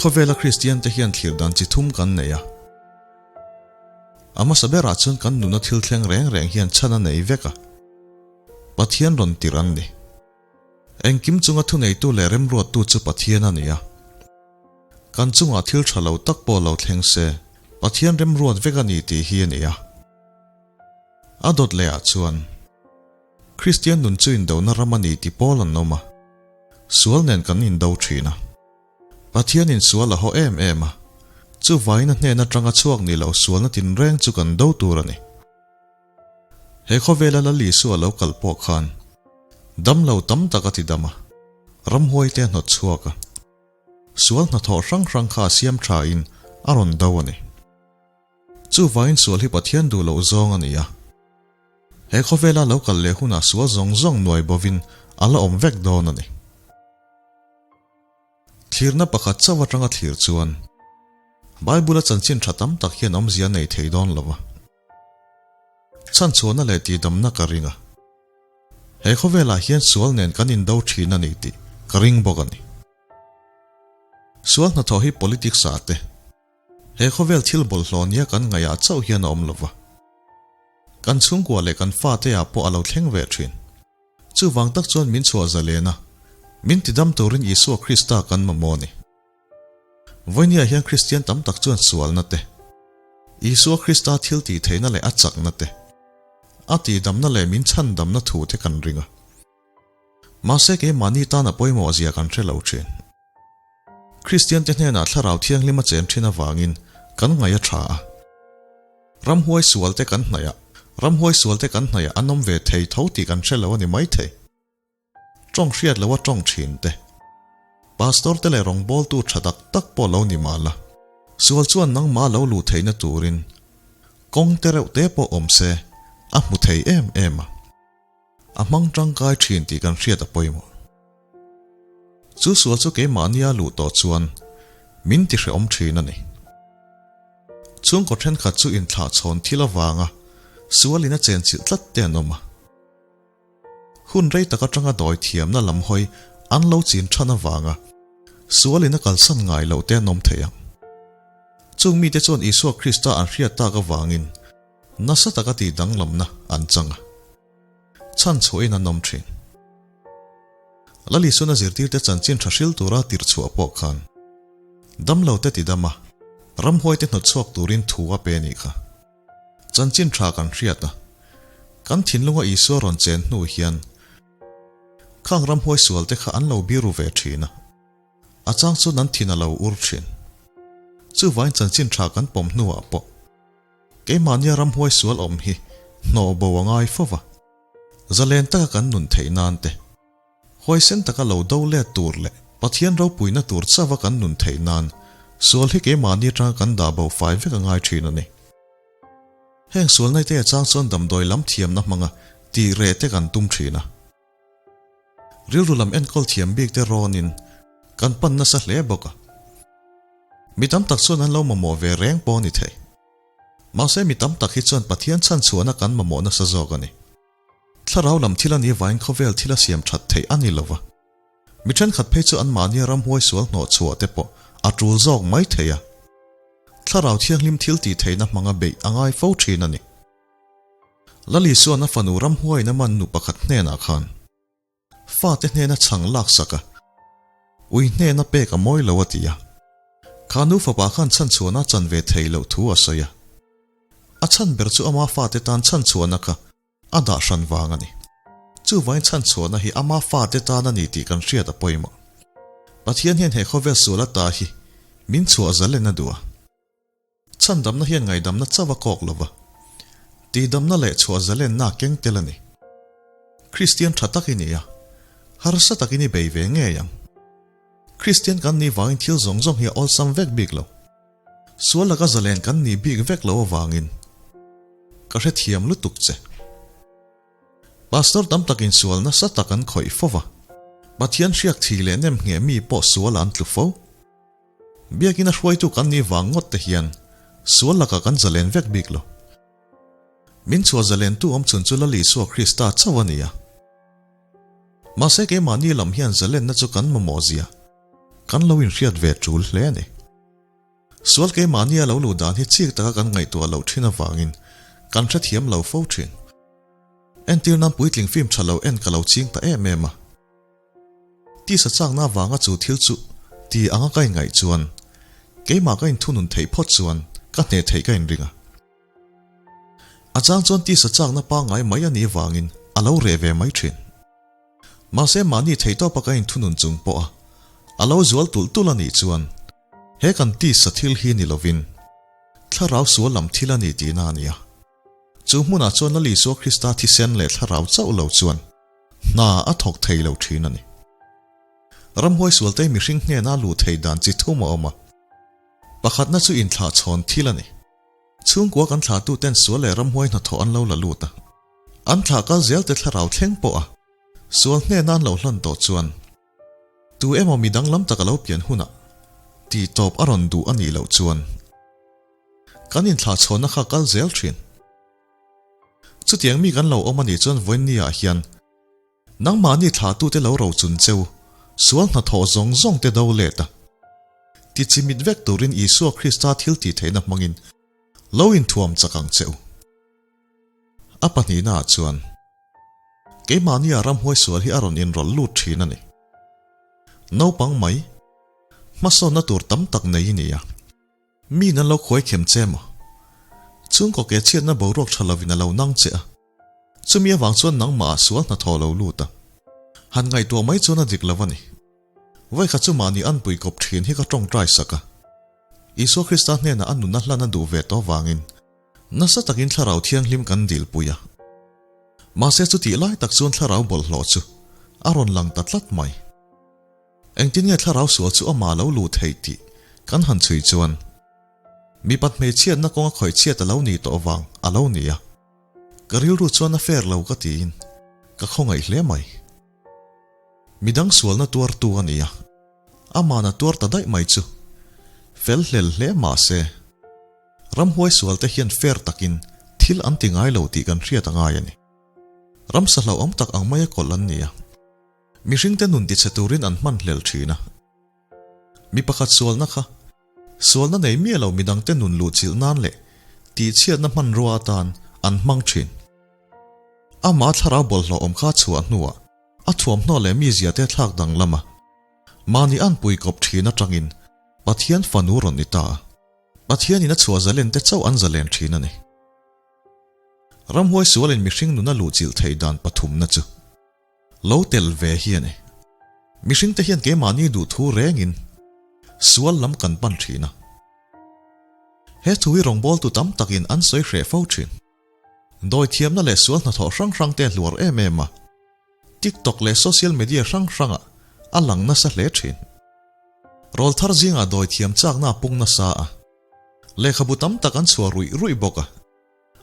Khawvela Kristian te hian thlir dan chi thum kan nei a. A hmasa berah chuan kan nuna thil thleng reng reng hian chhan a nei vek a. Pathian rawn tirh an ni. Engkim chunga thuneitu leh remruattu chu Pathian a ni a. Kan chungah thil tha lo tak pawh lo thleng se, Pathian remruat vek a ni tih hi a ni a. A dawt lehah chuan, Kristian nun chu indona ram a ni ti pawl an awm a, sual nen kan indo thin a. Pathianin sual a haw em em a, chuvangin a hnen atanga chhuak ni lo sualna tinreng chu kan do tur a ni. He khawvela Lal Isua lo kal pawh khan damlo tam tak a ti dam a, ramhuaite a hnawt chhuak a, sual hnathawh hrang hrang kha a siam tha in a rawn do a ni. Chuvangin sual hi Pathian duh loh zawng a ni a. He khawvela lo kal leh hunah sual zawng zawng nuai bovin a la awm vek dawn a ni. Thlirna pakhat chauh atanga thlir chuan Bible-a chanchin tha tam tak hian awmzia a nei thei dawn lo va. Chhanchhuahna leh tihdamna ka ring a. He khawvelah hian sual nen kan indo thin a ni tih ka ring bawk a ni. Sual hnathawh hi politics ah te, he khawvel thil bawlhhlawh nia kan ngaihah chauh hian a awm lo va. Kan chhungkua leh kan fate ah pawh a lo thleng ve thin. Chuvang tak chuan min chhuah zalen a, min tidam turin Isua Krista kan mamawh a ni. Vawinia hian Kristian tam tak chuan sualna te, Isua Krista thil tih theihna leh a chakna te, a tihdamna leh min chhandamna thu te kan ring a. Mahse keimahni tan a pawimawh zia kan hre lo thin. Kristian te hnenah Thlarau Thianghlim a chen thin avangin kan ngaih a tha a. Ramhuai sual te kan hnaih a, ramhuai sual te kan hnaih a an awm ve thei tho tih kan hre lo a ni maithei. Tawng hriat loha tawng thin te, Pastor te leh rawngbawltu tha tak tak pawh lo ni mah la, sual chuan nangmah lo luh theihna turin kawng te reuh te pawh awm se a hmu thei em em a, a hmang tangkai thin tih kan hriat a pawimawh. Chu sual chu keimahnia luh tawh chuan min ti hrehawm thin a ni. Chhungkaw thenkhat chu inthlahchhawn thil avanga sualin a chenchilh tlat te an awm a. Hun rei tak atanga dawi thiamna lam hawi an lo chin than avanga sualin a kalsan ngai loh te an awm thei ang. Chung mite chuan Isua Krista an hriat tak avangin nasa taka tih danglamna an chang a, chhan chhuahin an awm thin. Lal Isuana zirtirte chanchin tha hril tura tirhchhuah pawh khan damlo te tidam a, ramhuaite hnawtchhuak turin thu a pe a nih kha. Chanchin tha kan hriat a, kan thinlunga Isua rawn chen hnu hian khang ramhuai sual te kha an lo biru ve thin a, a chang chuan an thin a lo ur thin. Chuvain chanchin tha kan pawm hnuah pawh keimahnia ramhuai sual awm hi hnawh bo a ngai fo va, zalen taka kan nun theih nan te, huaisen taka lo do let tur leh Pathian ropuina tur chauha kan nun theih nan sual hi keimahni atanga kan dah bo fai vek a ngai thin a ni. Heng sual naite a chang chuan damdawi lam thiamna hmanga tih reh te kan tum thin a. Rilru lam enkawl thiam bik te rawnin kan pan nasa hle bawk a. Mi tam tak chuan an lo mamawh ve reng pawh a ni thei. Mahse mi tam tak hi chuan Pathian chhanchhuahna kan mamawh nasa zawk a ni. Thlarau lam thil a nih vain khawvel thil a siam that theih a ni lo va. Mi thenkhat phei chu anmahnia ramhuai sual hnawh chhuah te pawh a tul zawk mai thei a. Thlarau thianghlim thil tih theihna hmanga beih a ngai fo thin a ni. Lal Isuan a fanu ramhuaiin a man nu pakhat hnenah khan fate hnena chhang laksak a, ui hnena pek a mawi lo a ti a. Kha nu fapa khan chhanchhuahna a chan ve thei loh thu a sawi a. A chhan ber chu ama fate tan chhanchhuahna kha a dah hran vang a ni. Chuvain chhanchhuahna hi ama fate tan a ni tih kan hriat a pawimawh. Pathian hian he khawvel sual ata hi min chhuah zalen a duh a. Chhandamna hian ngaihdamna chauh a kawk lo va, tihdamna leh chhuah zalenna a keng tel a ni. Kristian tha tak i ni a, harsa takin i bei ve ngei ang. Kristian kan nih vangin thil zawng zawng hi a awlsam vek bik lo. Sual laka zalen kan nih bik vek lo avangin ka hrethiam lutuk che. Pastor tam takin sual nasa tak an khawih fo va, Pathian hriak thi leh nem ngheh mi pawh sualah an tlu fo. Biakina hruaitu kan nih vang ngawt te hian sual lakah kan zalen vek bik lo. Min chhuah zalentu awm chhun chu Lal Isua Krista chauh a ni a. Mahse keimahni lam hian zalenna chu kan mamawh zia kan lo inhriat ve tul hle a ni. Sual keimahni a lo luh dan hi chik taka kan ngaihtuah loh thin avangin kan hrethiam lo fo thin. Entir nan puitling film tha lo en ka lo ching ta em em a. Tisa chakna avanga chu thil chu ti anga ka inngaih chuan keimah ka inthunun theih phawt chuan ka hneh theih ka inring a. A chang chuan tisa chakna pangngai mai a nih vangin a lo reh ve mai thin. Mahse mahni theihtawpa ka inthunun chung pawha a lo zual tulh tulh a nih chuan he kan tisa thil hi ni lovin thlarau sual lam thil a ni tihna a ni a. Chu hmunah chuan Lal Isua Krista thisen leh thlarau chauh lo chuan hna a thawk thei lo thin a ni. Ramhuai sualte mihring hnena luh theih dan chi thum a awm a. Pakhatna chu inthlahchhawn thil a ni. Chhungkua kan thlahtuten sual leh ramhuai hnathawh an lo la lut a. An thlah kal zel te thlarau thleng pawh a sual hnena an lo hlan tawh chuan tu emaw mi danglam tak a lo pian hunah tih tawp a rawn duh a nih loh chuan kan inthlahchhawnna kha kal zel thin. Chutiang mi kan lo awm a nih chuan vawiinni ah hian Nangmahni thlahtute lo rochun cheu, sual hnathawh zawng zawng te do let a. Tichimit vek turin Isua Krista thil tih theihna hmangin lo inthuam chak ang che u. A pahnihnaah chuan, keimahnia ramhuai sual hi a rawn inrawlh lut thin a ni. Naupang mai, hmasawnna tur tam tak nei i ni a. Mi nan lo khuai khem che maw? Chhungkaw ke chhiatna boruak tha lovin a lo nang che a. Chumi avang chuan nangmah ah sual hnathawh lo lut a. Han ngaihtuah mai chuan a dik lo a ni. Vawikhat chu mahni anpui kawp thin hi ka tawngtai sak a. Isua Krista hnenah a nunna hlan a duh ve tawh avangin nasa takin thlarau thianghlim kan dilpui a. Mahse chutih lai tak chuan thlarau bawlhhlawh chu a rawn lang ta tlat mai. Engtin nge thlarau sual chu amah lo luh theih tih kan han chhui chuan mipat hmeichhiatna kawnga khawih chhiat a lo nih tawh vang a lo ni a. Ka rilru chuan a fair lo ka tiin ka khawngaih hle mai. Midang sualna tuartu a ni a, amahna tuar ta daih mai chu fel hlel hle mah se ramhuai sualte hian fair takin thil an ti ngai lo tih kan hriat a ngai a ni. Ramsa hlauhawm tak ang maia kawlh an ni a. Mihringte nun tichhe turin an hman hlel thin a. Mi pakhat sualna kha sualna nei miah lo midangte nun luhchilh nan leh tihchhiatna hmanrua atan an hmang thin. Amah thlarau bawlhhlawh awm kha chhuah hnuah a thuamhnaw leh mizia te thlak danglam a. Mahni anpui kawp thin atangin Pathian fanu rawn ni ta a. Pathianin a chhuah zalen te chauh an zalen thin a ni. Ramhuai sualin mihring nuna luhchilh theih dan pathumna chu. Lo tel ve hi a ni. Mihringte hian keimahni duhthu rengin sual lam kan pan thin a. He thu hi rawngbawltu tam takin an sawi hreh fo thin. Dawithiamna leh sual hnathawh hrang hrangte a hluar em em a, TikTok leh social media hrang hrangah a lang nasa hle thin. Rawlthar zingah dawithiam chakna a pung nasa a, lehkhabu tam tak an chhuah ruih ruih bawk a.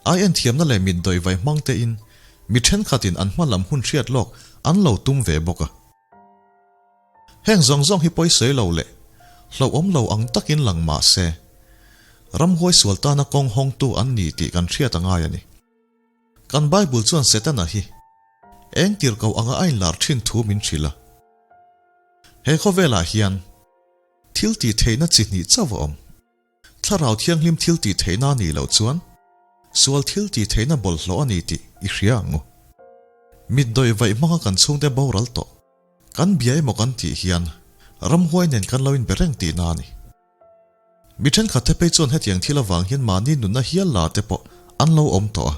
Ai enthiamna leh mit dawihvaih hmang tein mi thenkhatin an hma lam hun hriat lawk an lo tum ve bawk a. Heng zawng zawng hi pawisawi lo leh hlauhawm lo ang takin lang mah se, ramhuai sual tana kawng hawngtu an ni tih kan hriat a ngai a ni. Kan Bible chuan Setana hi eng tirhkoh anga a inlar thin thu min hrilh a. He khawvelah hian thil tih theihna chi hnih chauh a awm. Thlarau Thianghlim thil tih theihna a nih loh chuan sual thil tih theihna bawlhhlawh a ni tih i hria ang u. Mit dawih vaih hmanga kan chhungte boral tawh, kan bia emaw kan tih hian ramhuai nen kan lo inbe reng tihna a ni. Mi thenkhat te phei chuan hetiang thil avang hian mahni nunna hial la te pawh an lo awm tawh a.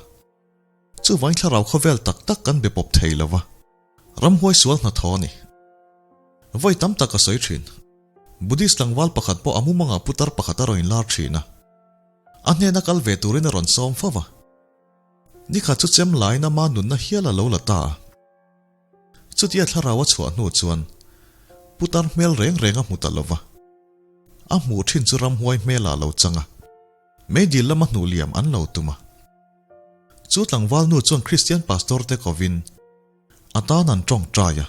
Chuvangin thlarau khawvel tak tak kan be pawp thei lo va, ramhuai sual hnathawh a ni. Vawi tam tak a sawi thin. Buddhist tlangval pakhat pawh a mumangah putar pakhat a rawn inlar thin a. A hnena kal ve turin a rawn sawm fo va. Nikhat chu chem laiin ama nunna hial a lo la ta a. Chutia thlarau a chhuah hnu chuan putar hmel reng reng a hmu ta lo va. A hmuh thin chu ramhuai hmelah a lo chang a. Meidil lama hnuh liam an lo tum a. Chu tlangval nu chuan Kristian pastor te kovin a tan an tawngtai a.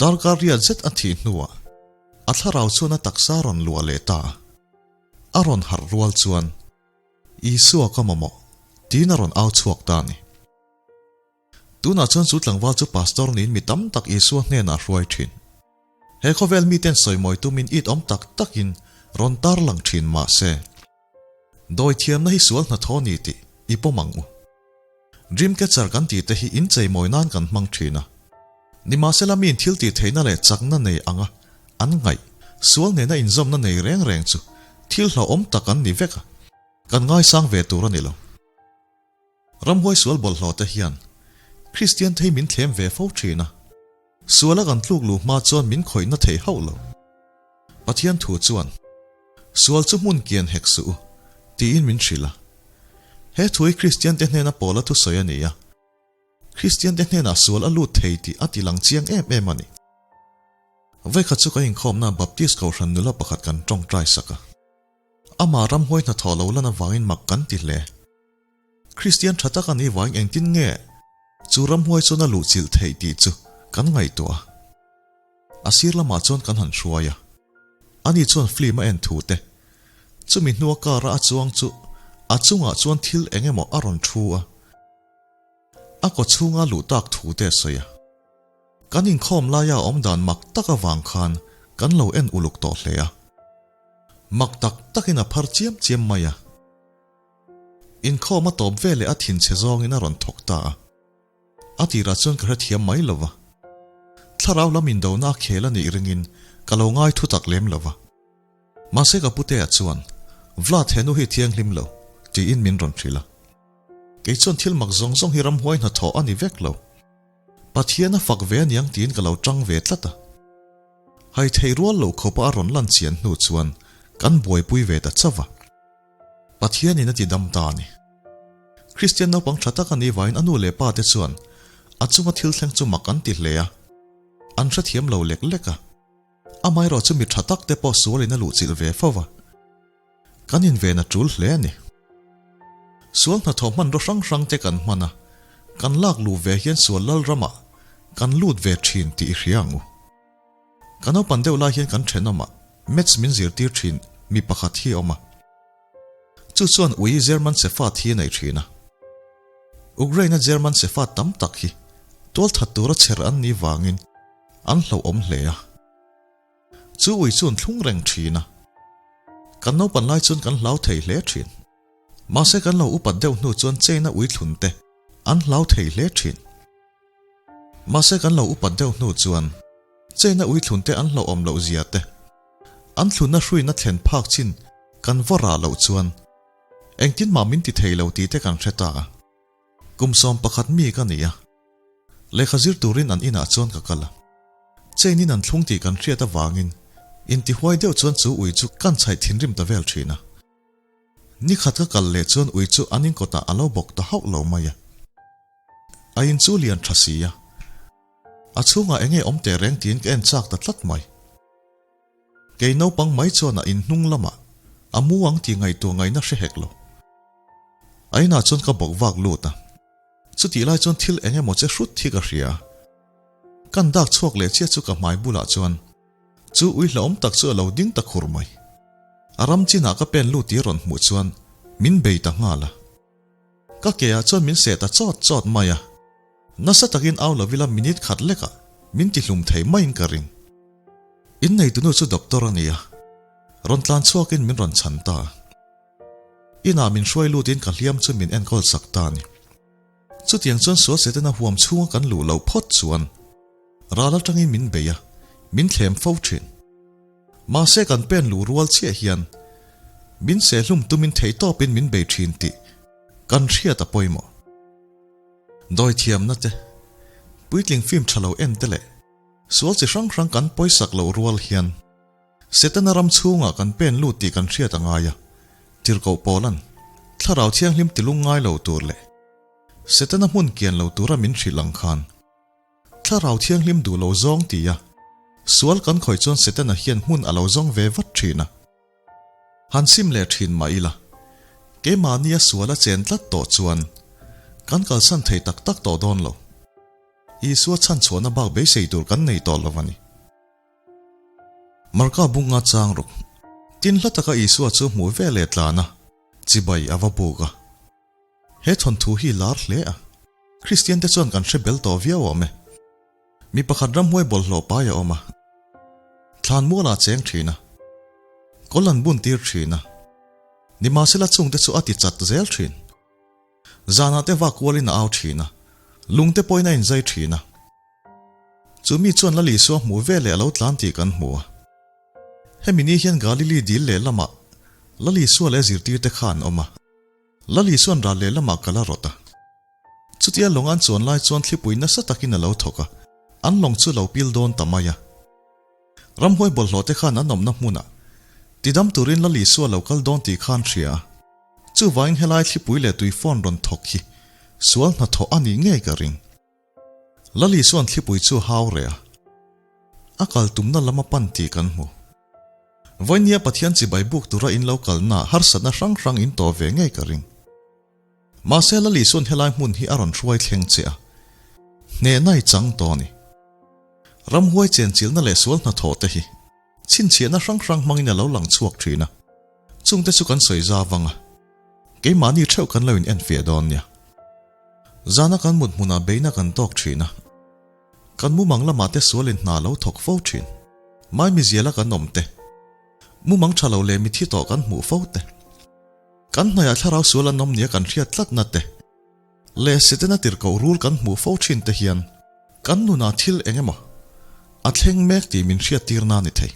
Darkar riat zet a thih hnuah. A thlarau chuan a taksa a rawn luah leh ta a. A rawn harh rual chuan, Isua ka mamawh, tiin a rawn au chhuak ta a ni. Tunah chuan chu tlangval chu pastor niin mi tam tak Isua hnenah a hruai thin. He khawvel miten sawimawi tumin it awm tak takin rawn tarlang thin mah se, dawi thiamna hi sual hnathawh ni tih i pawm ang u. Dream catcher kan tih te hi incheimawi nan kan hmang thin a. Nimahsela miin thil tih theihna leh chakna nei anga an ngaih, sual nena inzawmna nei reng reng chu thil hlauhawm tak an ni vek a, kan ngaisang ve tur a ni lo. Ramhuai sual bawlhhlawh te hian Kristian thei min thlem ve fo thin a, suala kan tluk luh hma chuan min khawihna thei hauh lo. Pathian thu chuan, Sual chu hmun kian hek suh u, tiin min hrilh a. He thu hi Kristian te hnena Paula thusawi a ni a, Kristian te hnenah sual a lut thei tih a ti lang chiang em em a ni. Vawikhat chu kan inkhawmna Baptist Kohhran nula pakhat kan tawngtai sak a. Amah ramhuai hnathawh lo lan avangin mak kan ti hle. Kristian tha tak a nih vangin engtin nge chu ramhuai chuan a luhchilh theih tih chu kan ngaihtuah a. A sir lamah chuan kan han hruai a. Ani chuan film a en thu te. Chumi hnua car a a chuang chu a chungah chuan thil eng emaw a rawn thu a. A kaw chhunga luh tak thu te a sawi a. Kan inkhawm laia a awm dan mak tak avang khan kan lo en uluk tawh hle a. Mak tak takin a phar chiam chiam mai a. Inkhawm a tawp veleh a thinchhe zawngin a rawn thawk ta a. A tirah chuan ka hrethiam mai lo va. Thlarau lam indona a khel a nih ringin ka lo ngai thu tak lem lo va. Mahse ka putea chuan, Vlad he nu hi thianghlim lo, tiin min rawn hrilh a. Kei chuan thil mak zawng zawng hi ramhuai hnathawh a ni vek lo. Pathian a fak ve aniang tiin ka lo tang ve tlat a. Hai thei rual lo khawpa a rawn lan chian hnu chuan kan buaipui ve ta chauh va. Pathianin a ti dam ta a ni. Kristian naupang tha tak a nih vangin a nu leh pa te chuan a chunga thil thleng chu mak an ti hle a, an hrethiam lo lek lek a. Amaherawh chu mi tha tak te pawh sualin a luhchilh ve fo va, kan inven a tul hle a ni. Sual hnathawh hmanraw hrang hrang te kan hman a, kan lak luh ve hian sual lal ramah kan lut ve thin tih i hria ang u. Ka naupan deuh lai hian kan thenawmah maths min zirtir thin mi pakhat hi a awm a. Chu chuan ui German Shepherd hi a nei thin a. Ukraine-a German Shepherd tam tak hi tualthat tura chher an nih vangin an hlauhawm hle a. Chu ui chu an thlung reng thin a. Kan naupan lai chuan kan hlau thei hle thin. Mahse kan lo upat deuh hnu chuan China ui thlun te an hlau thei hle thin. Mahse kan lo upat deuh hnu chuan China ui thlun te an hlauhawm loh zia te, an thlunna hruina thlen phak chin kan va rah loh chuan engtin mah min ti thei lo tih te kan hre ta a. Kum 11 mi ka ni a, lehkha zir turin an inah chuan ka kal a. Chain in an thlung tih kan hriat avangin intihuai deuh chuan chu ui chu kan chhaih thinrim ta vel thin a. Ni khat ka kal leh chuan ui chu an inkawtah a lo bawk ta hauh lo mai a. A in chu lian tha si a. A chhungah enge awm teh reng tiin ka en chak ta tlat mai. Kei naupang mai chuan a in hnung lamah a mu ang tih ngaihtuah ngaihna hre hek lo. A inah chuan ka bawk vak lut a. Chutih lai chuan thil eng emaw che hrut hi ka hria a. Kan dak chhuak leh chiah chu ka hmai bulah chuan chu ui hlauhawm tak chu a lo ding ta khur mai. A ram chinah ka pen lut tih a rawn hmuh chuan min bei ta nghal a. Ka ke ah chuan min seh ta chawt chawt mai a. Nasa takin au lo ila minute khat lekah min ti hlum thei maiin ka ring. Inneitunu chu doctor a ni a, rawn tlan chhuakin min rawn chhan ta a. Inah min hruai lutin ka hliam chu min enkawl sak ta a ni. Chutiang chuan sual Setana huam chhunga kan luh loh phawt chuan ral atangin min bei a, min thlem fo thin. Mahse kan pen luh rual chiah hian min sehlum tumin theihtawpin min bei thin tih kan hriat a pawimawh. Dawithiamna te, puitling film tha lo en te leh sual chi hrang hrang kan pawisak loh rual hian Setana ram chhungah kan pen lut tih kan hriat a ngai a, tirhkoh Paula'n Thlarau Thianghlim tilung ngai lo tur leh Setana hmun kian lo tura min hrilh ang khan Thlarau Thianghlim duh lo zawng ti a, sual kan khawih chuan Setana hian hmun a lo zawng ve vat thin a. Han sim leh thin mah ila, keimahnia sual a chen tlat tawh chuan kan kalsan thei tak tak tawh dawn lo. Isua chhanchhuahna bak beisei tur kan nei tawh lo a ni. Marka bunga chang ruk. Tin hla taka Isua chu hmuh ve leh tlan a, chibai a va buk a. He thawnthu hi lar hle a. Kristian te chuan kan hre bel tawh viau awm e. Mi pakhat ramhuai bawlhhlawh pai a awm a. Thlan mualah a cheng thin a. Kawl an bun tir thin a. Nimahsela chungte chu a ti chat zel thin. Zanah te vak kualin a au thin a, lung te pawhin a inzai thin a. Chu mi chuan Lal Isua hmuh veleh a lo tlan tih kan hmu a. Hemi ni hian Galili dil lehlamah Lal Isua leh a zirtirte kha an awm a. Lal Isua'n ral lehlamah kal a rawt a. Chutia lawng an chuan lai chuan thlipui nasa takin a lo thawk a, an lawng chu lo pil dawn ta mai a. Ramhuai bawlhhlawh te khan an awmna hmunah tidam turin Lal Isua lo kal dawn tih khan hria a. Chuvangin helai thlipui leh tui phone rawn thawk hi sual hnathawh a nih ngei ka ring. Lal Isua'n thlipui chu hau reh a, a kal tumna lam a pan tih kan hmu. Vawinia Pathian chibai buk tura in lo kalnaah harsatna hrang hrang in tawh ve ngei ka ring. Mahse Lal Isua'n helai hmun hi a rawn hruai thleng che a, hnehna i chang tawh a ni. Ramhuai chenchilhna leh sual hnathawh te hi chhinchhiahna hrang hrang hmangin a lo lang chhuak thin a, chungte chu kan sawi za vang a, keimahni theuh kan lo in enfiah dawn nia. Zana kan mut hmunah beihna kan tawk thin a, kan mumang lamah te sualin hna lo thawk fo thin. Maimiziala kan awm te, mumang tha lo leh mithi tawh kan hmuh fo te, kan hnaihah thlarau sual an awm nia kan hriat tlatna te, Leh Setana tirhkoh rul kan hmuh fo thin te hian kan nunah thil eng emaw a thleng mek tih min hriattir na ni thei.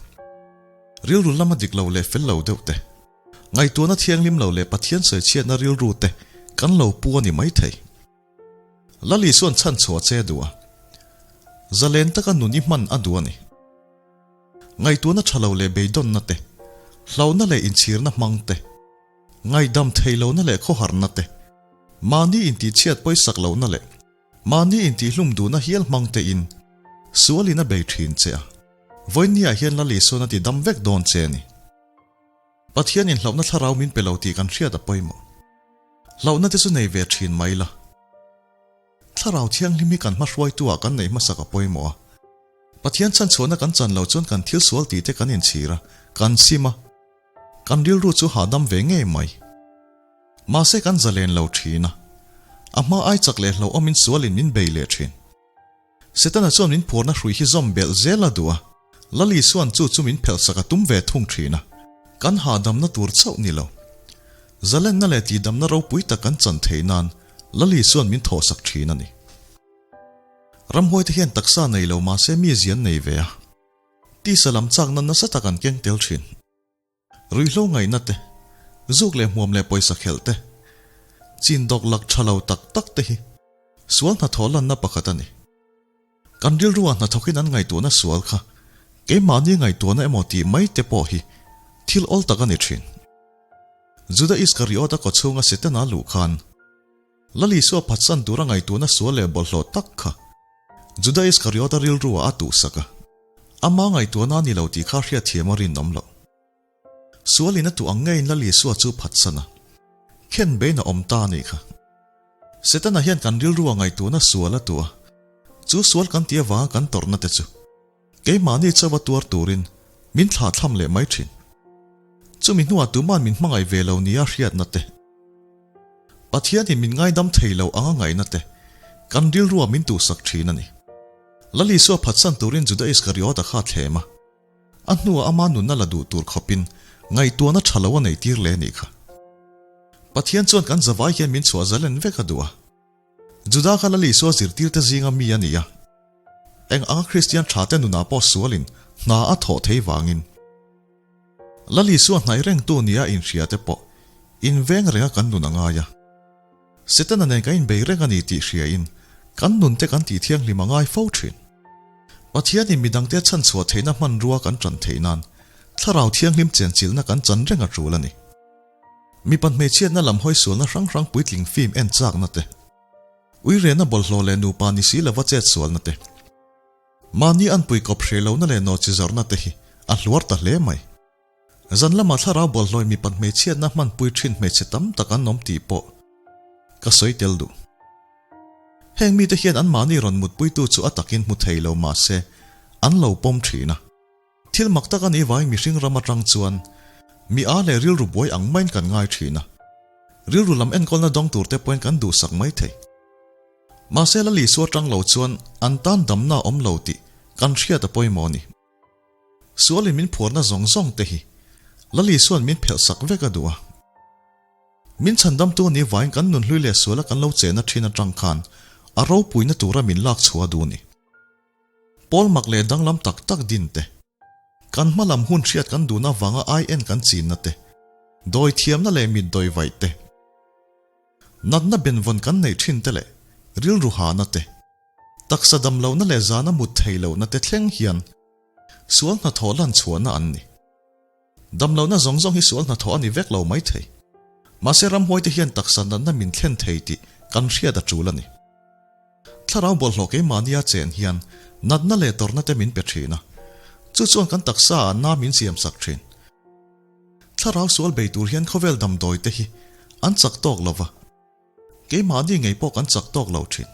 Rilru lama dik lo leh fel lo deuh te, ngaihtuahna thianghlim lo leh Pathian sawichhiatna rilru te kan lo pu a ni mai thei. Lal Isua'n chhanchhuah che duh a, zalen taka nun i hman a duh a ni. Ngaihtuahna tha lo leh beidawnna te, hlauhna leh inchhirna hmang te, Ngaihdam thei lohna leh khawharna te, mahni intihchhiat pawisak lohna leh mahni intihhlum duhna hial hmang tein sualin a bei thin che a, vawinia hian Lal Isuan a ti dam vek dawn che a ni. Pathianin hlauhna thlarau min pe lo tih kan hriat a pawimawh. Hlauhna te chu nei ve thin mai la. Thlarau thianghlim hi kan hmahruaitu ah kan neih hmasak a pawimawh a. Pathian chhanchhuahna kan chan lo chuan kan thil sual tih te kan inchhir a, kan sim a. Kan rilru chu hahdam ve ngei mai. Mahse kan zalen lo thin a. A hma ai chak leh hlauhawmin sualin min bei leh thin. Setana chuan min phuarna hrui hi zawm belh zel a duh a, Lali chuan chu chu min phelhsak a tum ve thung thin a. Kan hahdamna tur chauh ni lo. Zalenna leh tihdamna ropui tak kan chan theih nan Lali chuan min thawhsak thin a ni. Ramhuai te hian taksa nei lo mahse mi zian nei ve a. Tisa lam chakna nasa tak an keng tel thin. Ruihhlo ngaihna te, zuk leh hmuam leh pawisa khelh te, chin dawk lak tha lo tak tak te hi sual hnathawh lanna pakhat a ni. Kan rilruah hnathawkin an ngaihtuahna sual kha keimahni ngaihtuahna emaw tih mai te pawh hi thil awl tak a ni thin. Juda Iskariota kawchhunga Setana luh khan Lal Isua phatsan tura ngaihtuahna sual leh bawlhhlawh tak kha Juda Iskariota rilruah a tuhsak a, ama ngaihtuahna a ni lo tih kha hriatthiam a rinawm loh. Sualin a tuh ang ngeiin Lal Isua chu phatsan a, khen bein a awm ta a nih kha. Setana hian kan rilrua ngaihtuahna sual a tuh a, chu sual kan tih avanga kan tawrhna te chu keimahni chauha tuar turin min thlahthlam leh mai thin. Chumi hnuah tuman min hmangaih ve lo nia hriatna te, Pathianin min ngaidam thei lo anga ngaihna te kan rilrua min tuhsak thin a ni. Lal Isua phatsan turin Juda Iskariota kha a thlem a, a hnuah ama nunna la duh tur khawpin ngaihtuahna tha lo a nei tir leh a nih kha. Pathian chuan kan zavai hian min chhuah zalen vek a duh a. Juda kha Lal Isua zirtirte zinga mi a ni a. Eng anga Kristian thate nunah pawh sualin hna a thawh thei vangin Lal Isua hnaih rengtu nia inhriate pawh inveng renga kan nun a ngai a. Setana nen kan inbei reng a ni tih hriain kan nunte kan tih thianghlim a ngai fo thin. Pathianin midangte chhanchhuah theihna hmanrua kan tan theih nan Thlarau Thianghlim chenchilhna kan chan reng a tul a ni. Mipa hmeichhiatna lam hawi sualna hrang hrang puitling film en chakna te, uirehna bawlhhlawh leh nupa ni si lova chet sualna te, Mahni an pui kawp hreh lohna leh nawhchi zawrhna te hi a hluar ta hle mai. Zan lamah thlarau bawlhhlawih mipat hmeichhiatna hmanpui thin hmeichhe tam tak an awm tih pawh ka sawi tel duh. Heng mite hian anmahni rawn mutpuitu chu a takin hmu thei lo mahse an lo pawm thin a. Thil mak tak a nih vangin mihring ram atang chuan mi a leh rilru buai ang maiin kan ngai thin a. Rilru lam enkawlna dawng tur te pawhin kan duhsak mai thei. Mahse Lal Isua atang lo chuan an tan damna a awm lo tih kan hriat a pawimawh a ni. Sualin min phuarna zawng zawng te hi Lal Isua'n min phelh sak vek a duh a. Min chhandamtu a nih vangin kan nunhlui leh suala kan lo chehna thin atang khan a ropuina tura min lak chhuah a duh a ni. Pawl mak leh danglam tak tak din te, kan hma lam hun hriat kan duhna avanga ai en kan chinna te, dawi thiamna leh mit dawi vaih te, natna benvawn kan neih thin te leh rilru hahna te, taksa damlohna leh zana mut thei lohna te thleng hian sual hnathawh lan chhuahna an ni. Damlohna zawng zawng hi sual hnathawh a ni vek lo mai thei. Mahse ramhuaite hian taksa natna min thlen thei tih kan hriat a tul a ni. Thlarau bawlhhlawh keimahnia chen hian natna leh tawrhna te min pe thin a, chu chuan kan taksa ah na min siam sak thin. Thlarau sual bei tur hian khawvel damdawi te hi an chak tawk lo va, keimahni ngei pawh kan chak tawk lo thin.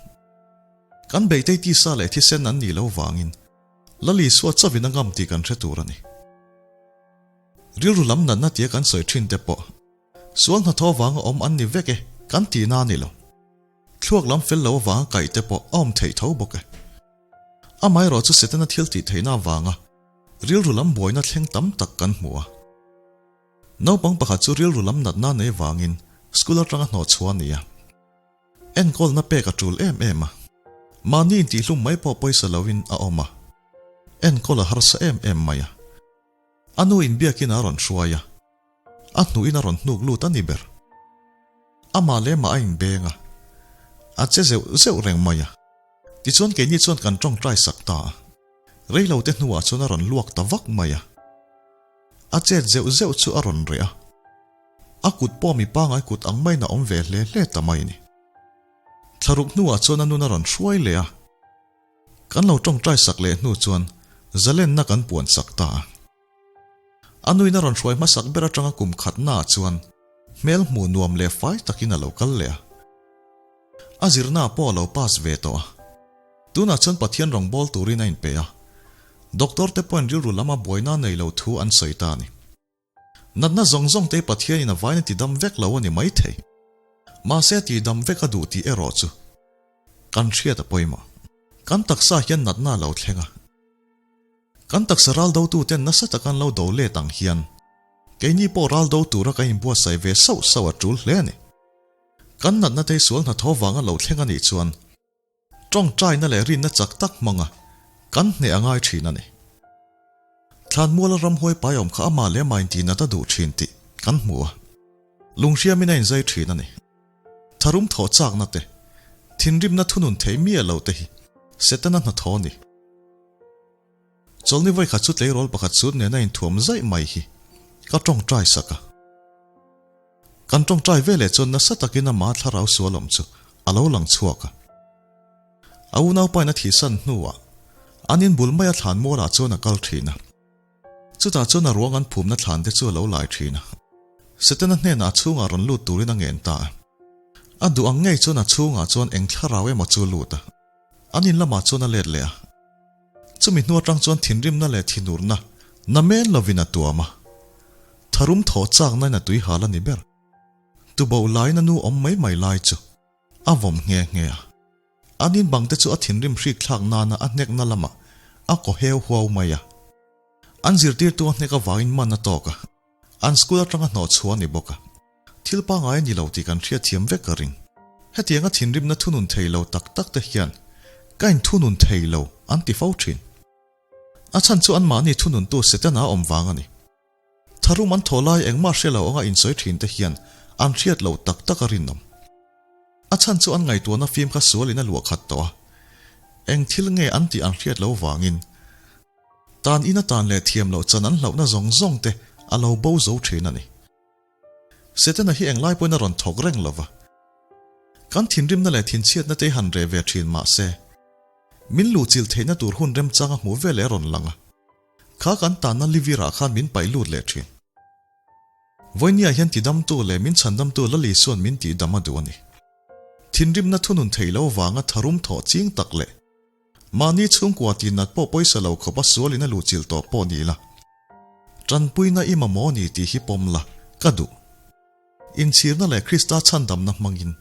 Kan beitei tisa leh thisen an nih lo vangin Lal Isua chauhin a ngam tih kan hre tur a ni. Rilru lam natna tia kan sawi thin te pawh sual hnathawh vanga awm an ni vek e kan tihna a ni lo. Thluak lam fel lo avanga kaih te pawh a awm theih tho bawk e. Amaherawh chu Setana thil tih theihna avanga rilru lam buaina thleng tam tak kan hmu a. Naupang pakhat chu rilru lam natna nei vangin school atanga hnawh chhuah a ni a. Enkawlna pek a tul em em a. Mahni intihlum mai pawh pawisa loin a awm a. Enkawl a harsa em em mai a. A nu inbiakin a rawn hruai a. A hnuhin a rawn hnuk lut a ni ber. Amah leh mah a inbeng a, a che zeuh zeuh reng mai a. Tichuan keini chuan kan tawngtai sak ta a, reilo te hnuah chuan a rawn luak ta vak mai a. A chet zeuh zeuh chu a rawn reh a, a kut pawh mi pangai kut ang maiin a awm ve hle hle ta mai a ni. Thlaruk hnuah chuan a nun a rawn hruai leh a. Kan lo tawngtai sak leh hnu chuan zalenna kan puan sak ta a. A nuin a rawn hruai hmasak ber atanga kum khatnaah chuan hmel hmuh nuam leh fai takin a lo kal leh a. A zirnaah pawh a lo pass ve tawh a. Tunah chuan Pathian rawngbâwl turin a inpe a. Doctor te pawhin rilru lama buaina nei lo thu an sawi ta a ni. Natna zawng zawng te Pathianin a vain a tidam vek lo a ni maithei. Mahse a tidam vek a duh tih erawh chu kan hriat a pawimawh. Kan taksa hian natna a lo thleng a. Kan taksa ral dotuten nasa taka an lo do let ang hian keini pawh ral do tura kan inbuatsaih ve sauh sauh a tul hle a ni. Kan natna te sual hnathawh vanga lo thleng a nih chuan tawngtaina leh rinna chak tak hmanga kan hneh a ngai thin a ni. Thlanmuala ramhuai pai awm kha amah leh amah intihnat a duh thin tih kan hmu a, lunghriamin a inzai thin a ni. Tharum thawh chakna te, thinrimna thunun thei miah lo te hi Setana hnathawh a ni. Chawlhni vawikhat chu tleirawl pakhat sut nena inthuam zaih mai hi ka tawngtai sak a. Kan tawngtai veleh chuan nasa takin amah thlarau sual awm chu a lo lang chhuak a. A unaupain a thihsan hnuah an inbul maia thlan mualah chuan a kal thin a. Chutah chuan a ruang an phumna thlan te chu a lo lai thin a. Setana hnenah a chhungah rawn lut turin a ngen ta a. A duh ang ngei chuan a chhungah chuan eng thlarau emaw chu a lut a. An in lamah chuan a let leh a. Chumi hnu atang chuan thinrimna leh thinurna namen lovin a tuam a. Tharum thawh chaknain a tui hal a ni ber. Tuboh laiin a nu awm mai mai lai chu a vawm nghe nghe a. An in bang te chu a thinrim hrik thlak nana a hnekna lamah a kaw heu huau mai a. An zirtirtu a hnek avangin man a tawk a. An school atanga hnawh chhuah a ni bawk a. Thil pangai a ni lo tih kan hriatthiam vek ka ring. Hetianga thinrimna thunun thei lo tak tak te hian ka inthunun thei lo an ti fo thin. A chhan chu anmahni thununtu Setana a awm vang a ni. Tharum an thaw lai engmah hre lo anga insawi thin te hian an hriat loh tak tak a rinawm. A chhan chu an ngaihtuahna fim kha sualin a luah khat tawh a. Eng thil nge an tih an hriat loh vangin tan in atan leh thiam loh chan an hlauhna zawng zawng te a lo bo zo thin a ni. Setana hi englai pawhin a rawn thawk reng lo va. Kan thinrimna leh thinchhiatna te han reh ve thin mah se, min luhchilh theihna tur hun remchang a hmuh veleh a rawn lang a. Kha kan tanna livirah khan min paih lut leh thin. Vawinia hian tidamtu leh min chhandamtu Lal Isua'n min tihdam a duh a ni. Thinrimna thunun theih lo vanga tharum thawh ching tak leh mahni chhungkua tihnat pawh pawisa lo khawpa sualin a luhchilh tawh pawh ni ila. Tanpuina i mamawh ni tih hi pawm la, ka duh. Inchhirna leh Krista chhandamna hmangin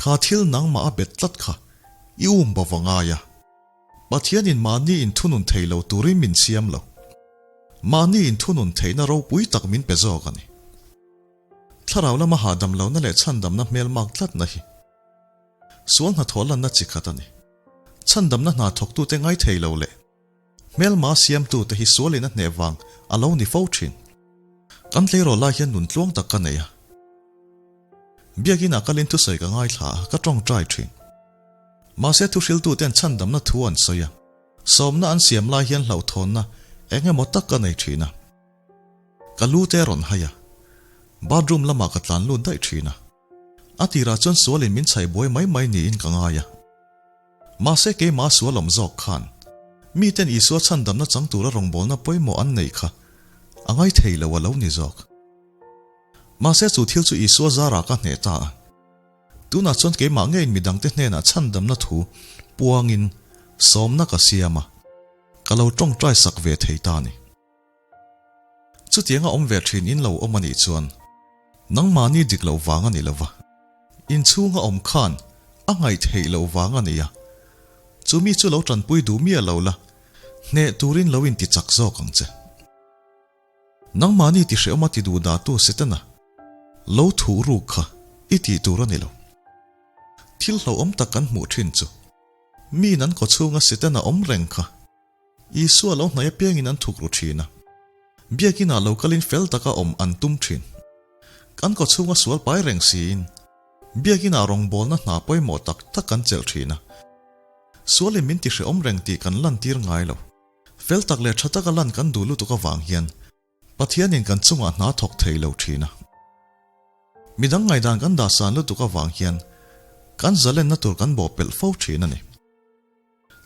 kha thil nangmah a bet tlat kha i um bo va ngai a. Pathianin mahni inthunun thei lo turin min siam lo. Mahni inthunun theihna ropui tak min pe zawk a ni. Thlarau lama hahdam lohna leh chhandamna hmelmak tlatna hi sual hnathawh lanna chi khat a ni. Chhandamna hna thawktute ngaithei lo leh Hmelma siamtute hi sualin a hneh vang a lo ni fo thin. Kan tleirawl lai hian nun tluang tak ka nei a. Biakinah kalin thusawi ka ngaithla a, ka tawngtai thin. Mahse thuhriltuten chhandamna thu an sawi a, sawmna an siam lai hian hlauhthawnna eng emaw tak ka nei thin a. Ka lu te rawn hai a, bathroom lamah ka tlan lut daih thin a. A tirah chuan sualin min chhaih buai mai mai niin ka ngai a. Mahse keimah sual awm zawk khan miten Isua chhandamna chang tura rawngbawlna pawimawh an neih kha a ngai thei lo a lo ni zawk. Mahse chu thil chu Isua zarah ka hneh ta a. Tunah chuan keimah ngeiin midangte hnenah chhandamna thu puangin sawmna ka siam a, ka lo tawngtai sak ve thei ta a ni. Chutianga awm ve thin in lo awm a nih chuan nangmahni dik loh vang a ni lo va, inchhunga awm khan a ngaih theih loh vang a ni a, chumi chu lo tanpui duh miah lo la, hneh turin lo inti chak zawk ang che. Nangmahni ti hrehawma ti duh dahtu Setana lo thuh ruk kha i tih tur a ni lo. Thil hlauhawm tak kan hmuh thin chu miin an kawchhunga Setana awm reng kha Isua lo hnaih apiangin an thuk ru thin a, biakinah lo kalin fel taka awm an tum thin. Kan kawchhunga sual pai reng siin, biakinah rawngbawlna hna pawimawh tak tak kan chelh thin a. Sualin min ti hrehawm reng tih kan lantir ngai lo. Fel tak leh tha taka lan kan duh lutuk avang hian Pathianin kan chungah hna thawk thei lo thin a. Midang ngaihdan kan dahsan lutuk avang hian kan zalenna tur kan bawhpelh fo thin a ni.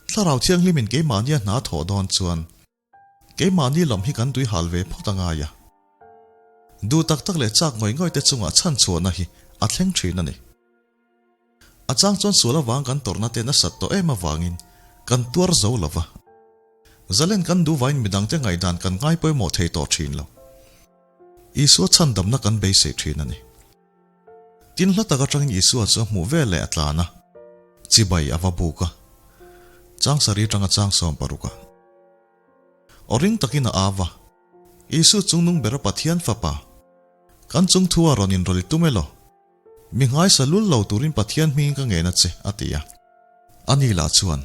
Thlarau Thianghlimin keimahnia hna thawh dawn chuan keimahni lam hi kan tui hal ve phawt a ngai a. Duh tak tak leh chak ngawih ngawih te chungah chhanchhuahna hi a thleng thin a ni. A chang chuan sual avang kan tawrhna te nasat tawh em avangin kan tuar zo lo va. Zalen kan duh vain midangte ngaihdan kan ngai pawimawh thei tawh thin lo. Isua chhandamna kan beisei thin a ni. Tin hla tak atangin Isua chu a hmuh vel leh a tlan a, chibai a va buk a, chang sarih atanga chang 16 a. Aw ring takin a au a, Isu chungnung bera Pathian Fapa, kan chung thu a rawn inrawlh i tum elaw? Mi nghaisa lul lo turin Pathian hmingin ka ngen a che, a ti a. Ani lah chuan,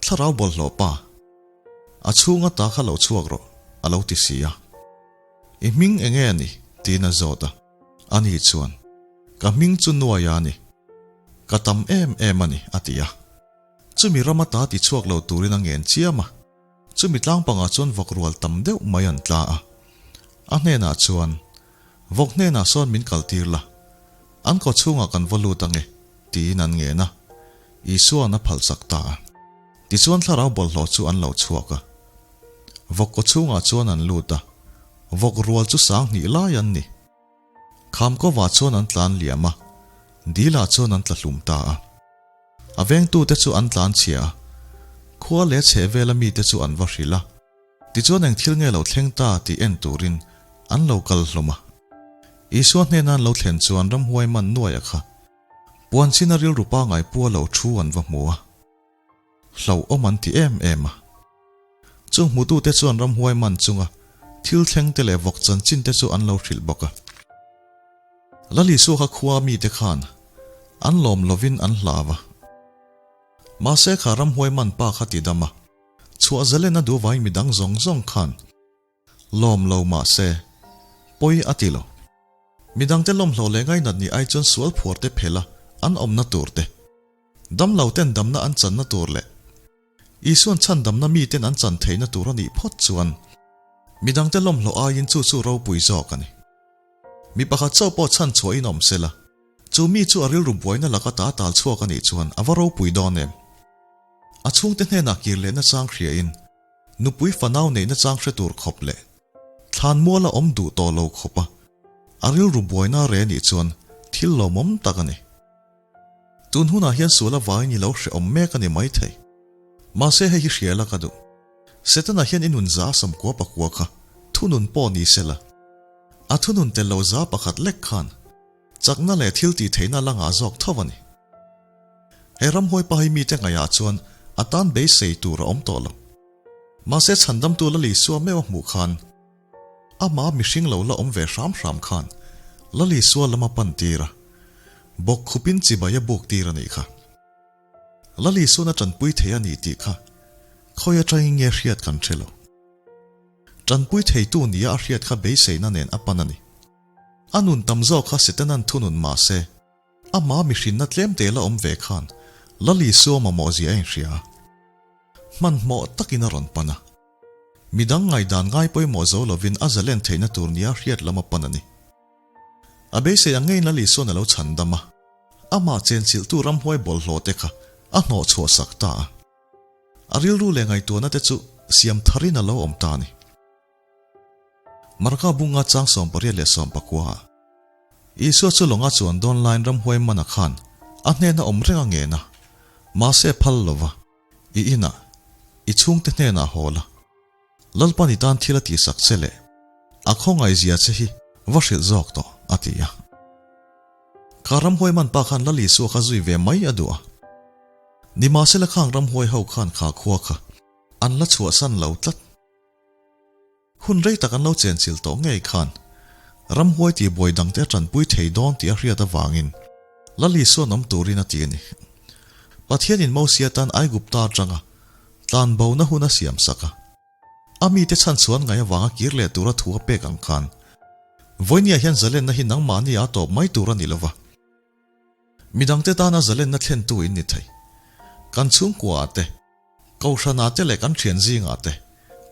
Thlarau bawlhhlawh pa, a chhunga ta kha lo chhuak rawh, a lo ti si a. I hming enge a ni? tiin a zawt a. Ani chuan, Ka hming chu Nuaia a ni. Ka tam em em a ni, a ti a. Chumi rama ta ti chhuak lo turin a ngen chiam a. Chumi tlang pangah chuan vawk rual tam deuh mai an tla a. A hnenah chuan, Vawk hnenah sawn min kaltir la, an kaw chhungah kan va lut ange, tiin an ngen a. Isua'n a phalsak ta a. Tichuan thlarau bawlhhlawh chu an lo chhuak a. Vawk kaw chhungah chuan an lut a, vawk rual chu 2000 lai an ni. Khamkawvah chuan an tlan liam a, dilah chuan an tla hlum ta a. A vengtute chu an tlan chhia a, khua leh chhehvela mite chu an va hrilh a. Tichuan eng thil nge lo thleng ta tih en turin an lo kal hlawm a. Isua hnena an lo thlen chuan ramhuai man nuaia kha puan china rilru pangai pua lo thu an va hmu a. Hlauhawm an ti em em a. Chung hmutute chuan ramhuai man chunga thil thleng te leh vawk chanchin te chu an lo hrilh bawk a. Lal Isua kha khua mite khan an lawm lovin an hlau a. Mahse kha ramhuai man pa kha ti dam a, chhuah zalen a duh vain midang zawng zawng khan Lawm lo mahse, pawi a ti lo. Midangte lawmhlawh leh ngainat ni ai chuan sual phuar te phel a an awmna tur te, damlo ten damna an channa tur leh Isuan chhandamna miten an chan theihna tur a nih phawt chuan midangte lawmhlawh aiin chu chu ropui zawk a ni. Mi pakhat chauh pawh chhanchhuahin awm se la, chu mi chu a rilru buaina laka ta tal chhuak a nih chuan a va ropui dawn em? A chhungte hnenah kir lehna chang hriain Nupui fanau neihna chang hre tur khawp leh thlan muala awm duh tawh lo khawp a, a rilru buaina re nih chuan thil lawmawm tak a ni. Tun hunah hian sual avangin i lo hrehawm mek a ni maithei. Mahse hei hi hria la ka duh. Setana hian i nun za 94 kha. Thunun pawh ni sela, a thunun tel lo za pakhat lek khan chakna leh thil tih theihna la ngah zawk tho a ni. He ramhuai pa hi mite ngaihah chuan a tan beisei tur a awm tawh lo. Mahse chhandamtu Lal Isua meuh a hmuh khan amah mihring lo la awm ve hram hram khan Lal Isua lam a pan tir a, bawk khupin chibai a buk tir a nih kha. Lal Isuan a tanpui thei a ni tih kha khawi atangin nge hriat kan hre lo. Tanpui theitu nia a hriat kha beiseina nen a pan a ni. A nun tam zawk kha Setanan thunun mah se, amah mihrinna tlem te la awm ve khan Lal Isua mamawh zia a inhria a. Hmanhmawh takin a rawn pan a. Midang ngaihdan ngai pawimawh zo lovin a zalen theihna tur nia hriat lam a pan a ni. A beisei ang ngeiin Lal Isuan a lo chhan dam a, amah chenchilhtu ramhuai bawlhhlawh te kha a hnawh chhuah sak ta a. A rilru leh ngaihtuahna te chu siam tharin a lo awm ta a ni. Marka bunga chang 18 leh 19 ah Isua chu lawnga chuan dawn laiin ramhuai mana khan a hnena awm reng a ngen a, mahse phal lova i inah i chhungte hnenah haw la, Lalpan i tan thil a tihsak che leh a khawngaihzia che hi va hrilh zawk tawh, a ti a. Kha ramhuai man pa khan Lal Isua kha zui ve mai a duh a. Nimahsela khang ramhuai ho khan kha khua kha an la chhuahsan lo tlat. Hun rei tak an lo chenchilh tawh ngei khan ramhuai tihbuai dangte a tanpui thei dawn tih a hriat avangin Lal Isuan awm turin a ti a ni. Pathianin Mosia tan Aigupta atanga tlanbona hun a siam sak a. A mite chhanchhuan ngaih avanga kir leh tura thu a pek ang khan vawinia hian zalenna hi nangmahni a tawp mai tur a ni lova. Midangte tana zalenna thlentu in ni thei. Kan chhungkuaah te, Kohhranah te leh kan thian zingah te,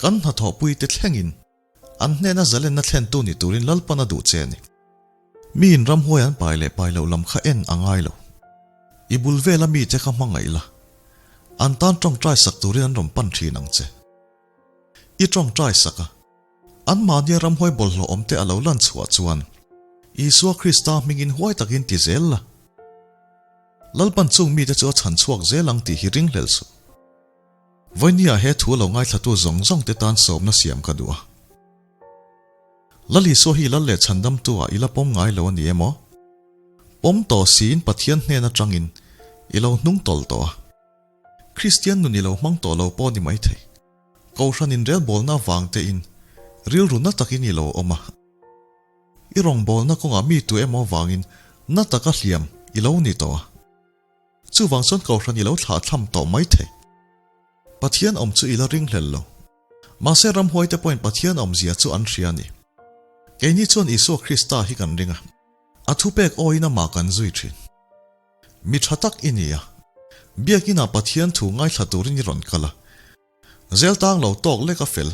kan hnathawhpui te thlengin an hnena zalenna thlentu ni turin Lalpan a duh che a ni. Miin ramhuai an pai leh pai loh lam kha en a ngai lo. I bul vela mite kha hmangaih la, an tan tawngtai sak turin an rawn pan thin ang che. I tawngtai sak a, anmahnia ramhuai bawlhhlawh awmte a lo lan chhuah chuan Isua Krista hmingin huai takin ti zel la. Lalpan chung mite chu a chhan chhuak zel ang tih hi ringhlel suh. Vawinia he thu lo ngaithlatu zawng zawng te tan sawmna siam ka duh a. Lal Isua hi lal leh chhandamtu ah i la pawm ngai lo a ni emaw? Pawm tawh siin Pathian hnen atangin i lo hnung tawlh tawh a. Kristian nun i lo hmang tawh lo pawh ni maithei. Kohhran inrelbawlna avang tein rilru na takin i lo awm a. I rawngbawlna kawngah mi tu emaw avangin na taka hliam i lo ni tawh a. Chuvang chuan Kohhran i lo thlahthlam tawh mai thei. Pathian awm chu i la ringhlel lo. Mahse ramhuaite pawhin Pathian awmzia chu an hria a ni. Keini chuan Isua Krista hi kan ring a. A thupek awiin amah kan zui thin. Mi tha tak i ni a. Biakinah Pathian thu ngaithla turin i rawn kal a. Zel tang lo tawk lek a fel.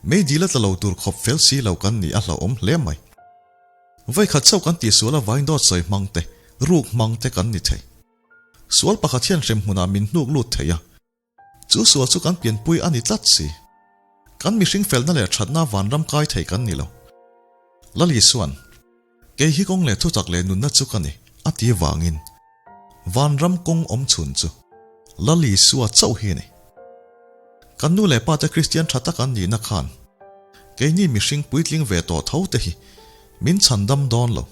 Mei dil a tla lo tur khawp fel si lo kan nih a hlauhawm hle mai. Vawikhat chauh kan tihsual avangin dawt sawi hmang te, ruk hmang te kan ni thei. Sual pakhat hian hremhmunah min hnuk lut thei a. Chu sual chu kan pianpui a ni tlat si. Kan mihring felna leh thatna vanram kai thei kan ni lo. Lal Isuan, Kei hi kawng leh thutak leh nunna chu ka ni, a ti vangin vanram kawng awm chhun chu Lal Isua chauh hi a ni. Kan nu leh pa te Kristian tha tak an nihna khan keini mihring puitling ve tawh tho te hi min chhandam dawn lo.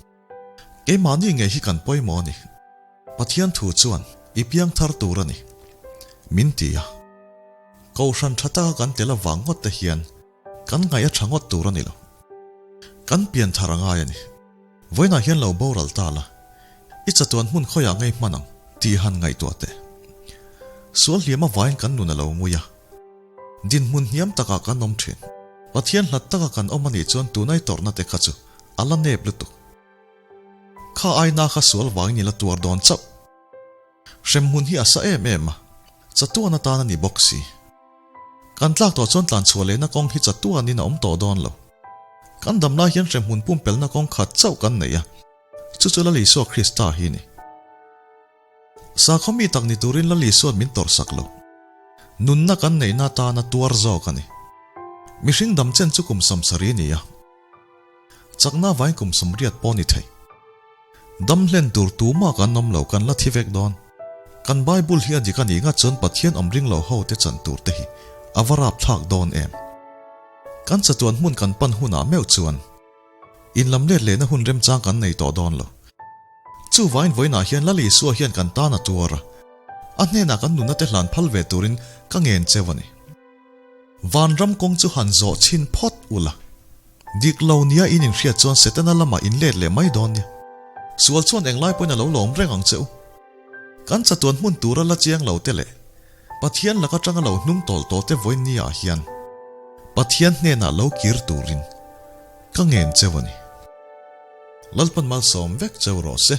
Keimahni ngei hi kan pawimawh a ni. Pathian thu chuan i piang thar tur a ni, min ti a. Kohhran tha taka kan tel avang ngawt te hian Kan ngaih a tha ngawt tur a ni lo. Kan pian thar a ngai a ni. Vawiinah hian lo boral ta la, i chatuan hmun khawiah ngei hman ang tih han ngaihtuah teh. Sual hliam avangin kan nun a lo ngui a. Dinhmun hniam takah kan awm thin. Pathian hlat taka kan awm a nih chuan tunai tawrhna te kha chu a la nep lutuk. Kha aina kha sual vangin i la tuar dawn chauh. Hremhmun hi a sa em em a, chatuan atan a ni bawk si. Kan tlak tawh chuan tlanchhuah lehna kawng hi chatuanin a awm tawh dawn lo. Kan dam lai hian hremhmun pumpelna kawng khat chauh kan nei a, chu chu Lal Isua Krista hi a ni. Sakhaw mi tak ni turin Lal Isua'n min tawrhsak lo. Nunna kan neihna atana tuar zawk a ni. Mihring dam chen chu kum 70 a ni a. Chakna vain kum 80 pawh ni thei. Dam hlen tur tumah kan awm lo, kan la thi vek dawn. Kan Bible hi a dik a nih ngat chuan Pathian awm ring lo ho te chan tur te hi a va rap thlak dawn em? Kan chatuan hmun kan pan hunah meuh chuan inlam let lehna hun remchang kan nei tawh dawn lo. Chuvangin vawiinah hian Lal Isua hian kan tan a tuar a, a hnenah kan nunna te hlan phal ve turin ka ngen cheu a ni. Vanram kawng chu han zawh chhin phawt ula. Dik lo nia in inhriat chuan Setana lamah in let leh mai dawn nia. Sual chuan englai pawhin a lo lawm reng ang che u. Kan chatuan hmun tura la chiang lo te leh Pathian lak atanga lo hnung tawlh tawh te vawiin ni ah hian Pathian hnenah lo kir turin ka ngen cheu a ni. Lalpan malsawm vek cheu rawh se.